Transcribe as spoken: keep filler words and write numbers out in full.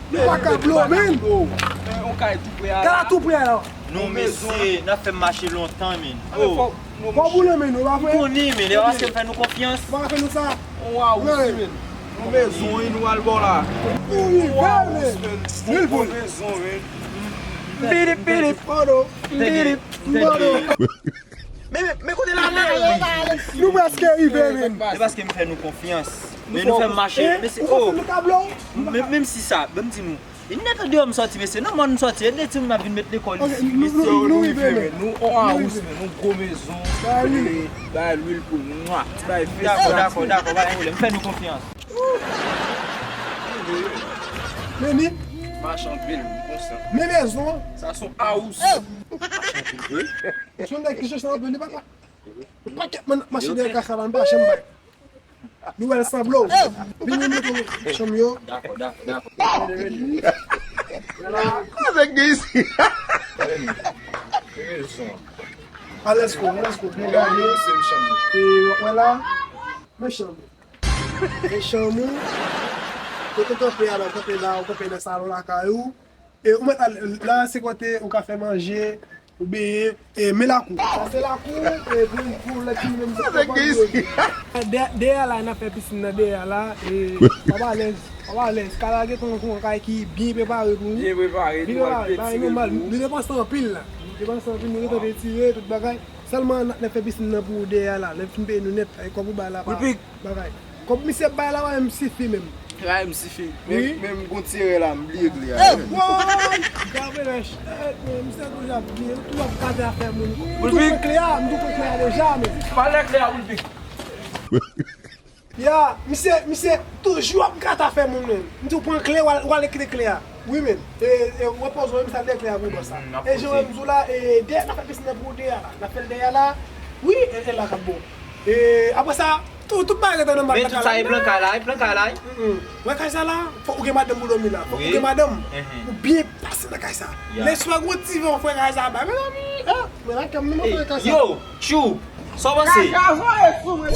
Nou pa ka blow, man. On kay tou pre a la. Kay la tou pre a la. Non, mesye, n ap fè m mache lontan, men. Oh. Fò boule, men, nou pa fè. M konnen, men, e pa paske m fè nou konfyans. Ou pa ka fè nou sa. On house, men. On mezon, wi, nou al bò la. Wi, wi, wi, men. Lil pou mezon, men. Pidip, pidip, pado. Pidip, pado. Men, men, men kote la, men. Nou prèske rive, men. E paske m fè nou konfyans. Men nou fè m mache. Mesye, oh. Menm, menm si sa, ban m di nou. E nèt andeyò m sòti, mesye. Nan mòn m sòti, e de timoun ap vin met lekòl isi, mesye. Nou rive, men. Nou on house, men. Nou gwo mezon. Bay lwil pou mwa. Ti bay fes. Dakò, dakò, dakò, pa gen pwoblèm. Fè nou konfyans. Men ni. Machann anpil, m konsa. Men mezon. Sa son house. Machann anpil vre. Son nèg ki chèche anpil, li pa ka. Pakèt moun ap mache dèyè kay sa la, m pa janm bay. Nou wè l sanble w. Vini nou mete w chanm yo. Dakò, dakò, dakò. Kòman gen isi? Alèz ko, alèz ko. Byen gade. E w ap wè la. Men chanm. Men chanm ou. Kote w kanpe a la, w kanpe la, w kanpe nan salon lakay ou. E ou mèt al la, se kote ou ka fè manje, ou benyen, e men lakou. Sa se lakou, e pou, pou lè ki menm sa. Dè-, dèyè la, n ap fè pisin nan dèyè la, e w ap alèz, w ap alèz. Kay la gen ton, ton kay ki byen prepare pou ou. Byen prepare, byen prepare, bagay nòmal. Nou depanse anpil la. Nou depanse anpil, nou gentan retire tout bagay. Sèlman n ap fè pisin nan pou ou dèyè la. Lè n fin peye nou nèt, e kòb ou bay la pa bagay. Kòb misye bay la pa menm sifi menm. Pa menm sifi. Menm, menm gon ti erè la, m bliye kle a. Woy! Gabe nan chèt, men misye toujou ap bliye, toujou ap gate afè moun. M tou pran kle a, m tou pran kle a deja, men. Valè kle a, Wilvic. Ya, misye, misye toujou ap gate afè moun, men. M di w pran kle, w al, w al kite kle a. Wi, men. E, e, repoze w, misye al dèyè kle a pou bòs la. E jan m di w la, e, dèyè, n ap fè pisin nan pou dèyè la. N ap fè l dèyè la. Wi, e, e la k ap bon. E, apre sa, tout, tout bagay rete nòmal nan kay la. Men tout sa, e plan kay la, e plan kay la. Wè kay sa la, fòk ou gen madanm pou dòmi la. Fòk ou gen madanm. Ou byen pase nan kay sa. Lè swa gon ti van fre kay sa bay. Mezanmi, ah, men lakay m nan fre kay sa. Yo, Tchou, sa w panse? Kaka voye sou mwen.